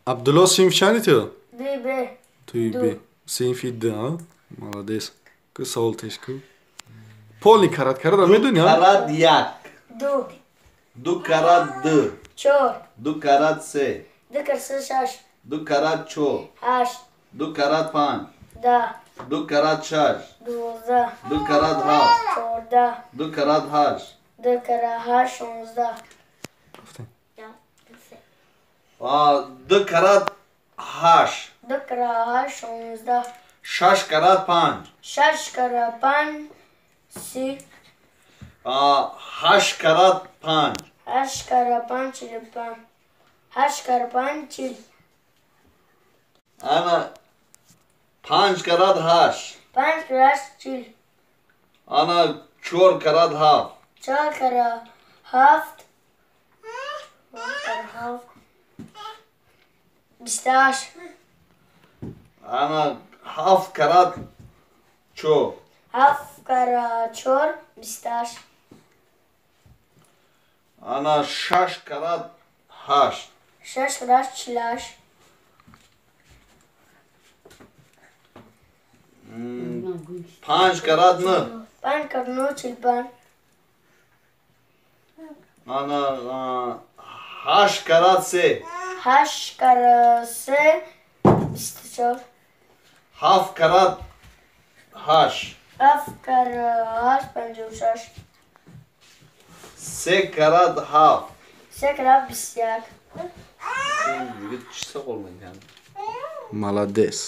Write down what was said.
Абдулло, синф чанди ту? Ду Б. Туи Б. Синфи Д, а? Молодец. Ку савол теш ку. Полный карат карада медони, а? Карат як. Ду. Ду карат ду. Чор. Ду карат се. Ду карат се шаш. Ду карат чор. Ҳашт. Ду карат панҷ. 10. Ду карат шаш. 12. Ду карат ҳафт. 14. Ду карат ҳашт. Ду карат ҳашт 16. Ду карат ҳашт. Ду карат ҳашт 16. Шаш карат панҷ. Шаш карат панҷ 30. Ҳашт карат панҷ. Ҳашт карат панҷ 45. Ҳашт карат панҷ 40. Ана панҷ карат ҳашт. Панҷ карат 40. Ана чор карат ҳафт. Чор карат ҳафт. Чор карат ҳафт 28. Ана ҳафт карат чор. Ҳафт карат чор 28. Ана шаш карат ҳашт. Шаш карат 48. Панҷ карат нӯҳ. Панҷ карат нӯҳ 45. Ана ҳашт карат се. Ҳашт карат се 24. Ҳафт карат ҳашт. Ҳафт карат ҳашт 56. Се карат ҳафт. Се карат 21. Дигар чӣ савол мекунад? Молодец.